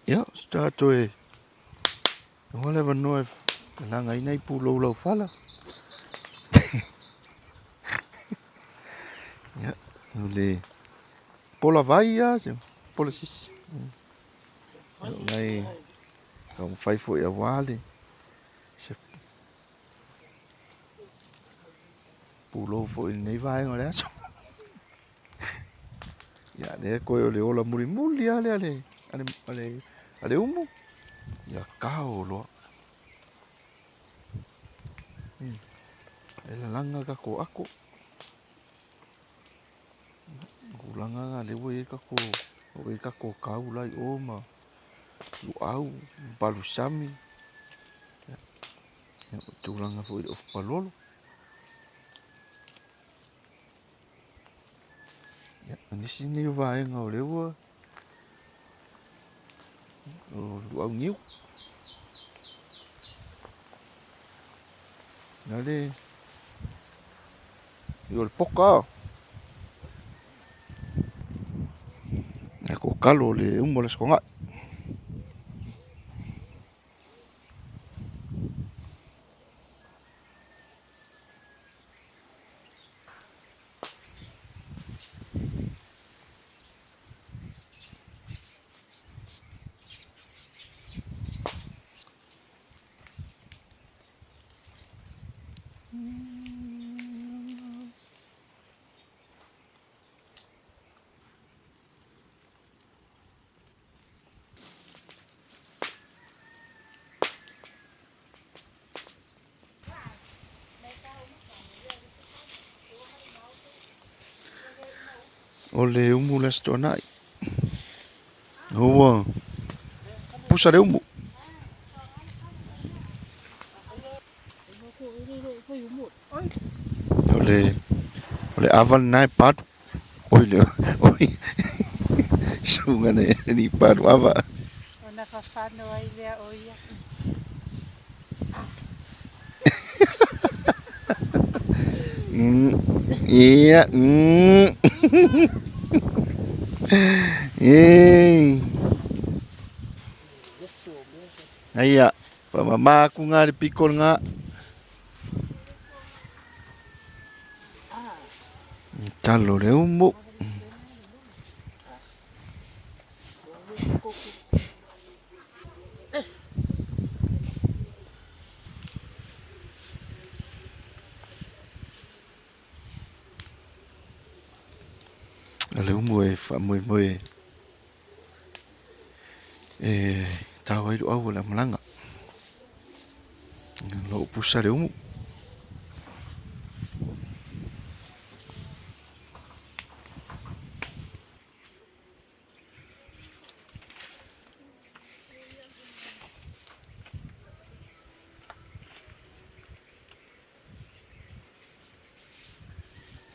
Ia, o se tatou e maua le avanoa e lagaina ai pulou laufala. Ia, o le pola vai lava se pola sisi. Ia, o nai taumafai foi aua le se pulou foi i lenei vaega o le aso. Ia, lea koe o le ola mulimuli lava lea a le umu. Ia kao loa. E lalaga tatou ako. Tulaga na lea ua i ai tatou, ua i ai tatou kau la i o ma luau, palusami. Ia, tulaga foi i le ofu palolo. Ia, o nisi nei o vaega o lea ua o luau niu. Na le i o le poka. Na ko kalo le umo le skonga. O le umu le Aso Toonai. Ua pusa le umu. O le o le ava lena e palu. Oi le oi. Suga ne ni palu ava. Ona fafano ai lea o ia. Ia. Ei. Aia, faamama aku ngā le piko ngā. Talo le umu. O le umu e faamoemoe e tau ai luau o le amalaga. Lo o pusa le umu.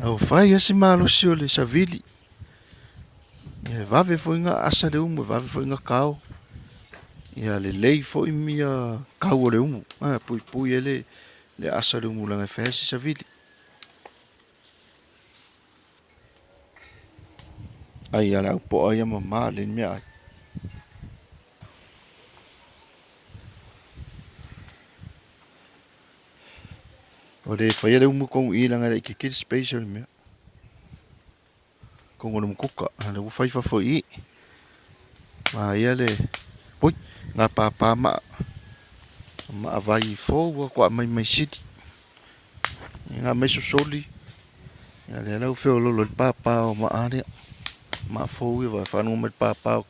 Au fai lava si malosi o le savili. Ia e vave foi ona asa le umu, e vave foi ona kao. Ia lelei foi ia kau o le umu. E puipui ai le asa o le umu leaga e fai lava si savili. Ai a le au poa ia mama le mea ai. O le faia le umu kogu i leaga e le i kikili space o le mea. Kogu o le mukuka, a lea ua fai fafo i i. Ma ia le, oi, ngā pāpā ma, ma vai fou ua kua mai mai sili. Ia ngā mai sosoli. Ia lea lau feololo i le pāpā o maa lea. Maa fou ia vai whanau mai le pāpā o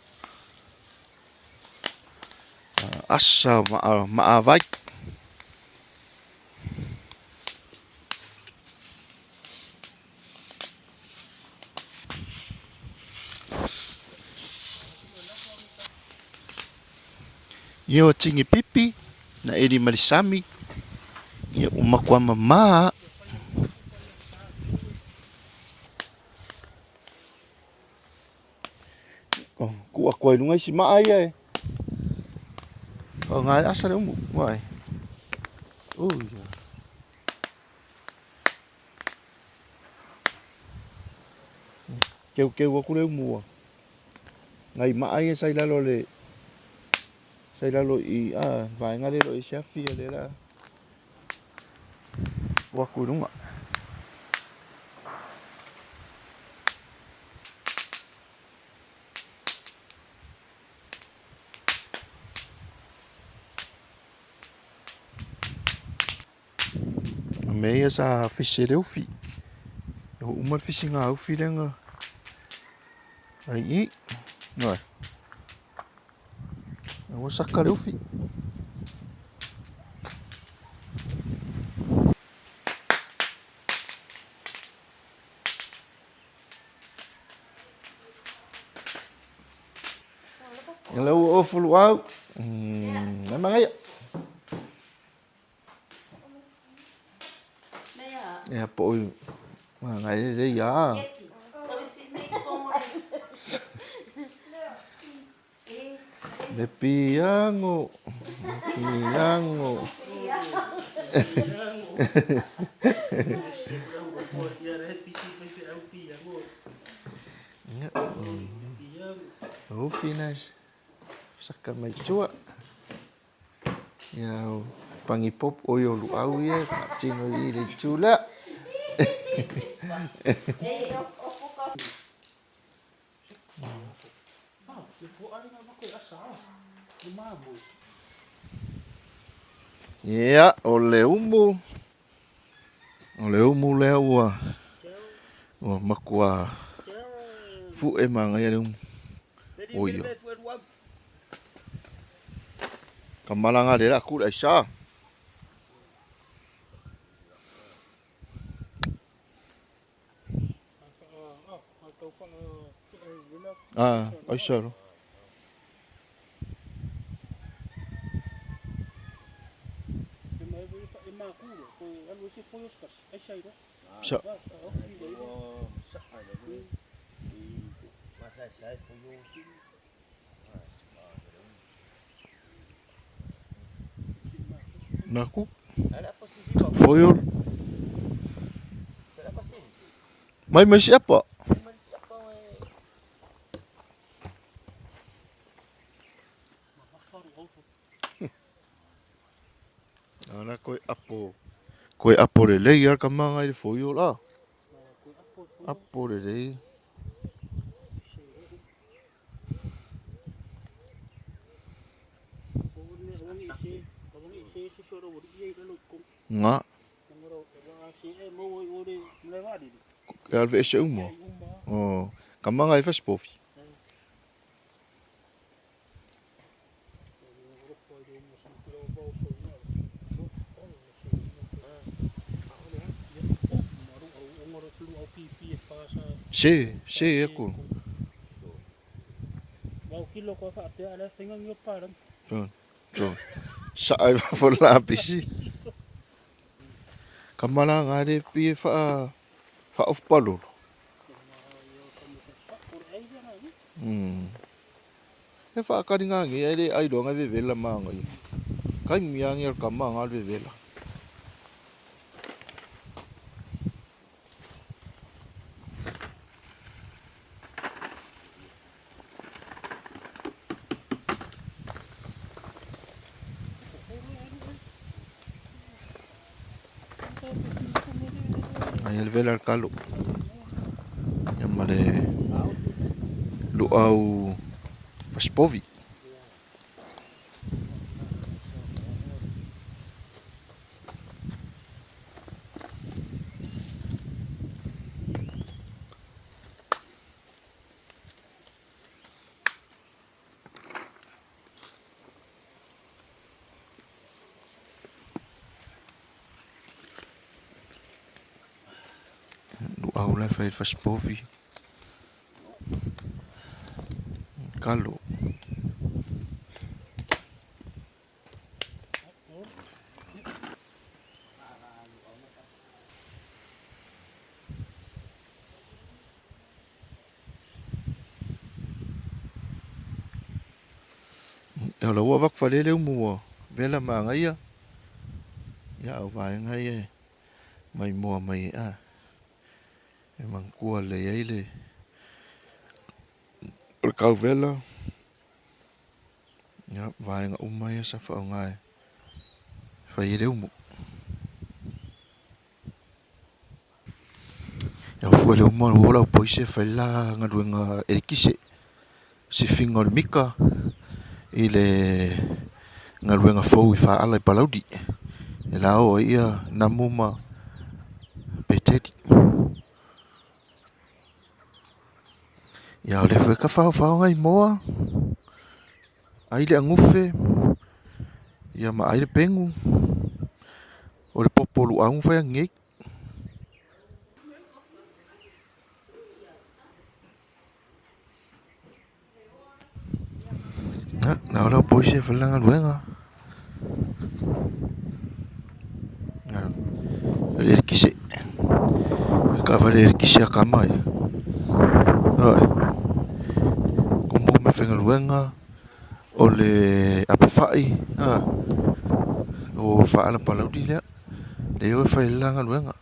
asa o maa vai. Ia o tini pipi na eli ma le sami ia ua matua mamā. Oh, ku aku ai lunga isi maa ia e. O ngai asa le umu, wai. Ui. Keu keu aku le umu ua. Ngai maa ia sai lalo le Sa i lalo i a vaega lea e le o i ai se afi, o lea la o atu i luga. O mea ia sa fisi e le ufi. E oo uma le fisiga a ufi lea na ai i. Ioe. Ua saka le ufi. Ia ua ofu luau. E magaia. Ia po o magaia le ia. Le piango, piango. Ufi nice. Saka mai tua. Ia o pangi pop o yo luau ia tino i le tula. Ia, o le umu, o le umu lea ua, ua matua fu'e magaia le umu. O ia. Ka malanga le la ku le aisa. Ah, aisa lo. Sa. Naku. Foiol. Mai mai siapa? Ana koe apo. Koe apo lelei a ka manga i le foiol a. Apo lelei. Nga. E alve ese uma. Oh, ka manga e fasipovi. Se, se aku. So, sa ai fa la pisi. Ka malanga le pie fa fa off palolo. E whaakaringa nge ai le ailoa ngai vevela ma ngai. Kai mia nge ka ma ngal vevela. Ai el vela kalu. Ia ma le luau fasipovi. Luau la fai fasipovi. Kalo. E ola ua vaku falele umu ua vela magaia. Ia au vaega ia e mai moa mai e a. E manatua lelei ai le o le kauvela. Ia Ia, vaega uma ia sa faaaoga e fai ai le umu. Ia fua le umu o lau poise e fai la galuega eletise, sifiga o le mika i le galuega fou i faala i Palauli. E la o ai ia namu ma peteli. Ia o lea foi ka faofao ngai moa, ai le agufe, ia ma ai le pegu. O le popo luau fai angiei. Na, na o lau poise e fai galuega. O le eletise. Taavale eletise a kama ia. Oi. Ko mo me faigaluega o le apefai a o faala Palauli lea. Le o e fai le la galuega.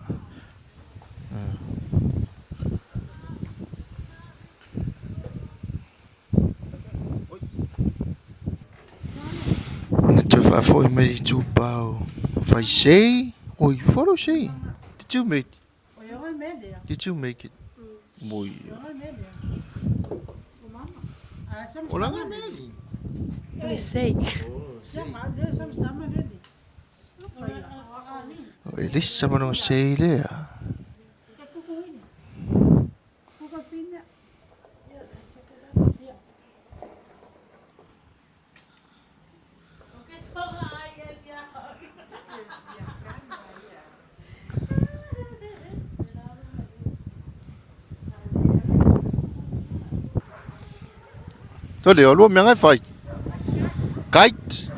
Na toe faafoi mai i itupa o Faisei. Oi, follow sei. Did you make? Did you make it? Moi. Hvor lang er Meli? Le sei. O Elisa ma no sei lea. To le o lua mea ngai fai. Kite.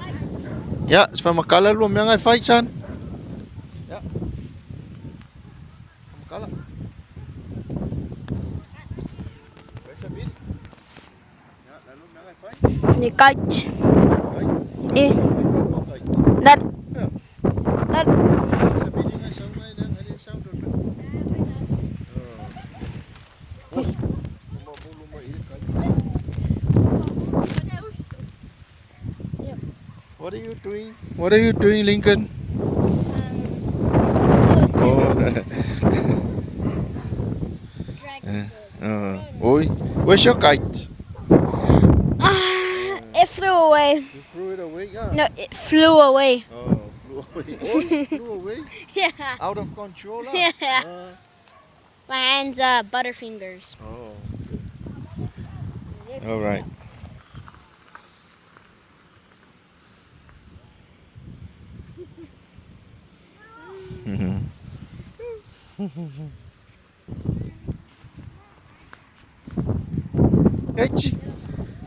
Ya, se makala lua mea ngai fai chan. Ya. Makala. Ya, la lua mea ngai fai. Ni kite. Kite. E. Kite. Nat. Ya. Nat. Sabili ngai sau ngai le ngai le sound o. Oi. Uma bulu mai i kite. What are you doing? What are you doing, Lincoln? Oh. Oi, where's your kite? It flew away. You threw it away, yeah. No, it flew away. Oh, flew away. Oh, it flew away. Yeah. Out of control. Lah. Yeah. My hands butterfingers. Oh. All right.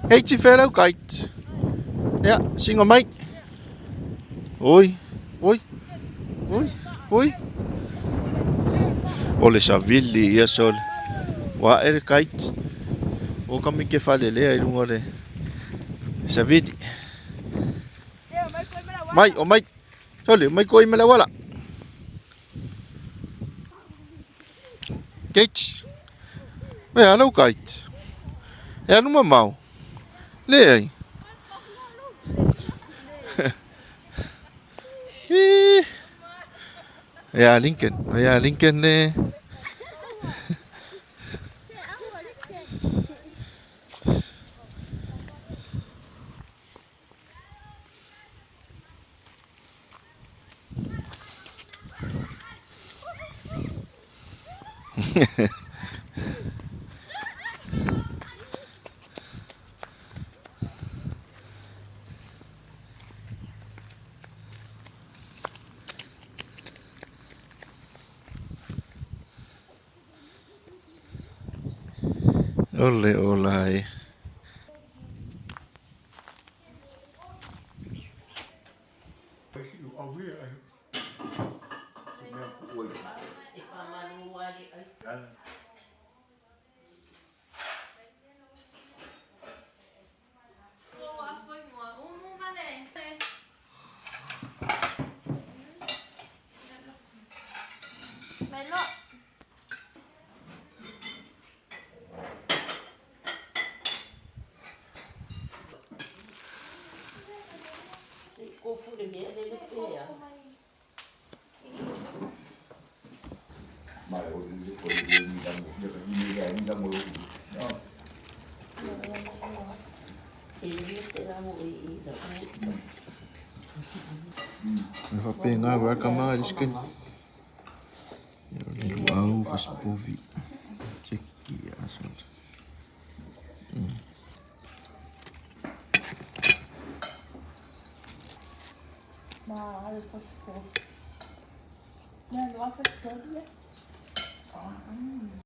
Hey, hey, fellow kite. Ya, singo mai. Oi, oi, oi, oi. O le savili ia sole. Wa e le kite. O ka mi ke fale lea i lunga o le savili. Mai, o mai. Sole, mai ko i mele wala. Kate. E alu kite. E alu mamau. Le ai. Ih. Ya Lincoln, ya Lincoln le. Ole olai. E faapena welcome i le isi taimi. Ia o le luau fasipovi. Seki aso.